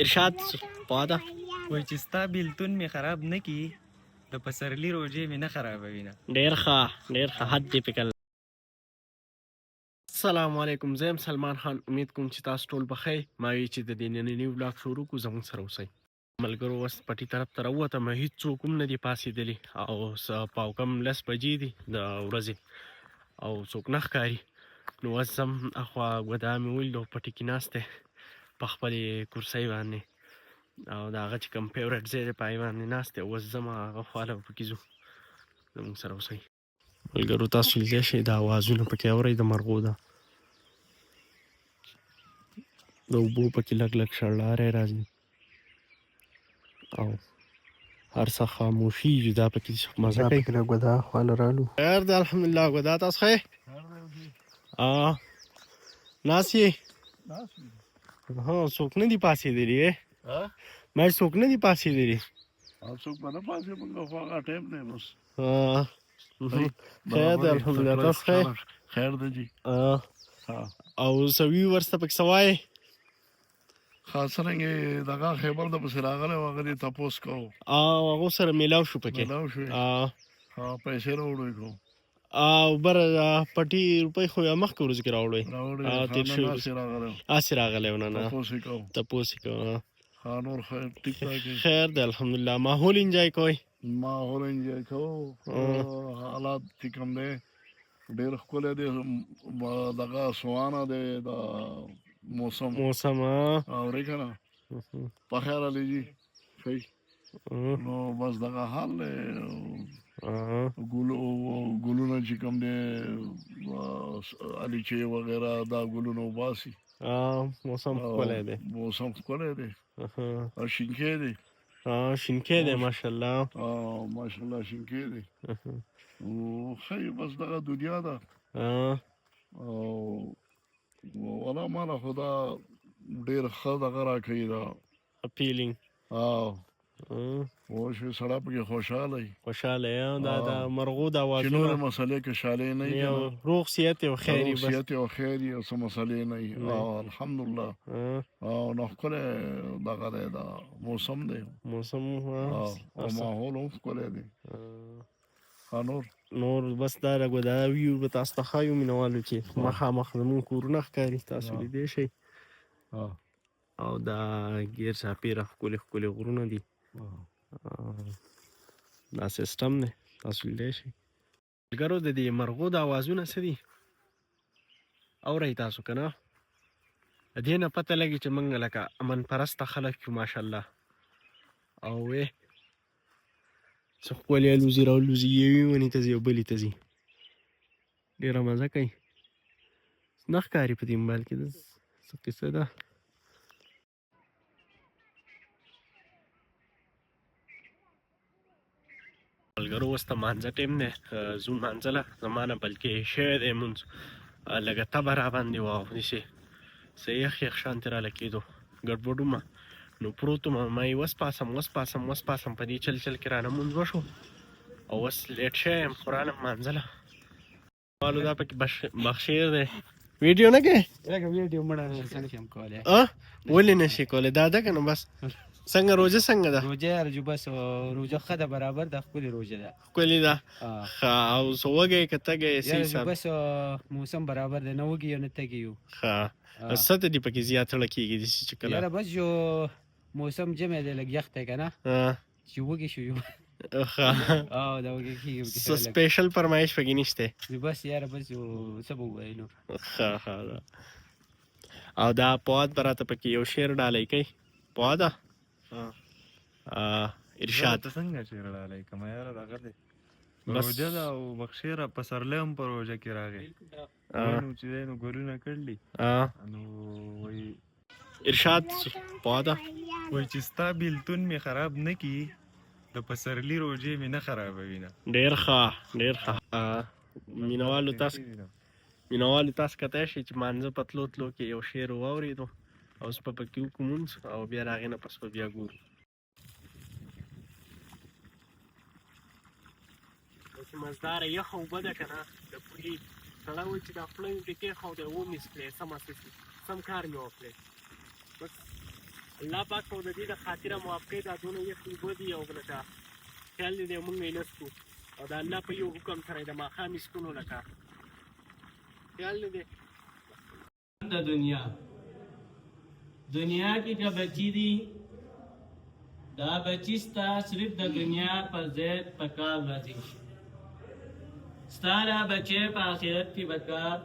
ارشاد پواده. وای چې ستا بیلتون مې خراب نه کی، د پسرلي روژې مې نه خرابوي نه. ډیر ښه، ډیر ښه، حد دې پکل. السلام علیکم، زه یم سلمان خان. امید کوم چې تاسو ټول به ښه یئ. ما وی چې د دې ننني ولاګ شروع کو، زموږ سره اوسئ. ملګرو، اوس پټي طرف ته راووتم، هیڅوک هم نه دي پاڅېدلي او څه پاو کم 10 بجې دي د ورځې او څوک نه ښکاري. نو اوس ځم اخوا، ګودا مې ولیدو، پټي کې ناست دی په خپلې کرسۍ باندې او د هغه چې کوم فیورټ ځای دی په هغې باندې ناست دی. اوس ځم هغه خوا له به پکې ځو، زموږ سره اوسئ. ملګرو، تاسو لیدلی شئ، دا اوازونه پکې اورئ د مرغو، ده د اوبو پکې لږ لږ شړلاری راځي او هر څه خاموشي دا پکې مزه کوي. پکې ګودا خواله رالو. خیر دی الحمدلله. ګودا، تاسو ښه یې؟ ناست یې؟ ها، څوک نه دي پاڅېدلي؟ ما څوک نه دي پاڅېدلي. څوک به نه پاڅي، موږ خو هغه ټایم دی بس. خیر دی الحمدلله، تاسو ښه یې؟ خیر دی جی. او سوي ورسته پکې څه وایې؟ ښه، څرنګه دغه خیبر د پسې راغلی و، هغه دې تپوس کوو. او هغو سره میلاو شو پکې؟ میلاو شوې. ها، پیسې راوړوي کو. او بره پټي روپۍ خو یې مخکې ورځ کې راوړې. راوړې. تېر شوي. هسې راغلی. هسې راغلی و، نه نه. تپوس یې کوو. تپوس یې کوو. ها، نور خیر، ټیک ټاک. خیر دی الحمدلله. ماحول انجوای کوئ؟ ماحول انجوای کوو. حالات چې کوم دی ډېر ښکلی دی، دغه سوانه دی د موسم. موسم. اورې که نه؟ په خیر علی جی، ښه. نو بس دغه حال دی. ګل ګلونه چې کوم دی، علیچې وغیره، دا ګلونه وباسي. موسم ښکلی دی. موسم ښکلی دی او شینکی دی. شینکی دی ماشاءالله. ماشاءالله شینکی دی. ښه، بس دغه دنیا ده. او ولا ماله خو دا ډېر ښه دغه راکوي دا. فیلینګ. او شوې، سړی پکې خوشحاله وي. خوشحاله یم، دا د مرغو د چې اوازونه. نورې مسلې کشالې نه وي. یو روغ صحت او خیر روغ بس. صحت او خیر او څه مسلې نه وي. الحمدلله. او نو ښکلی دغه دی، دا موسم دی. موسم. او ماحول هم ښکلی دی. ها، نور؟ نور بس دا لګو، دا ویو به تاسو ته ښایو مینهوالو چې مخامخ زموږ کورونه ښکاري، تاسو لیدی شئ. او دا ګیر چاپېره ښکلي ښکلي غرونه دي. دا سیستم دی، تاسو لیدی شئ. ملګرو، د دې مرغو د اوازونه څه دي، اورئ تاسو که نه؟ د دې نه پته لګي چې موږ لکه امن پرسته خلک یو ماشاءالله. او وې څه ښکلې الوزي راالوزي، یوې ونې ته ځي او بلې ته ځي، ډېره مزه کوي. نه ښکاري په دې موبایل کې څه قصه ده. ملګرو، اوس د مانځه ټایم دی، ځو مانځه له. زما نه بلکې شوی دی مونځ، لږه تبه راباندې وه او داسې څه یخ یخ شانتې راله کېدو، ګډوډ ومه، نو پروت وم. ما یې وس پاسم، وس پاسم، وس پاسم، په دې چل چل کې رانه مونځ وشو او اوس late شوی یم، خو رالم مانځه له. والو، دا پکې بخشیر دی، ویډیو نه کوې؟ لکه ویډیو مړه څنګه شم کولای؟ ولې نشي کولی؟ دا ده که نه. بس څنګه روژه څنګه ده؟ روژه یار جو بس روژه ښه ده، برابر ده، ښکلې روژه ده. ښکلې ده. ښه، او څه وږی که تږی یې؟ څه یار حساب؟ بس موسم برابر ده، نه وږي یو نه تږي یو. ښه، څه ته دې پکې زیات زړه کېږي داسې چې کله؟ یاره بس جو موسم جمع دی، لږ یخ دی که نه، چې وږي شو یو. ښه. او دا وږي کېږي. څه سپیشل فرمایش پکې نشته؟ بس یاره، بس یو څه به ووایو نو. ښه ښه ده. او دا پواد به راته پکې یو شعر ډالۍ کوي، پواده ارشاد. ته څنګه شعر ډالۍ کوم یاره؟ دغه دی. بس. روژه ده او بخشیره پسرلی هم په روژه کې راغی، ونو چې دی نو ګلونه کړلي. نو وایي ارشاد پواده. وایي چې ستا بیلتون مې خراب نه کی، د پسرلي روژې مې نه خرابوي نه. ډېر ښه، ډېر ښه. مینوالو، تاسو کتای شئ چې مانځه په تلو تلو کې یو شعر واورېدو او اوس به پکې وکړو مونځ او بیا د هغې نه پس به بیا ګورو. چې مزداره یخه اوبه ده که نه د پولي، سړی وایي چې دا خوله مې پرې کېښوده، ومې څکلې، سمه څه شي، سم کار مې وکړی بس. الله پاک خو د دې د خاطره معاف کړي، دا دونه یخ اوبه دي او لکه خیال دې دی مونږ یې نه څکو، او د الله په یو حکم سره یې د ماښام سکونو لکه خیال دې دی. د دنیا دنیا کې که بچی دي، دا بچی ستا صرف د دنیا پر ځای په کار راځي، ستا دا بچی په آخرت کې به کار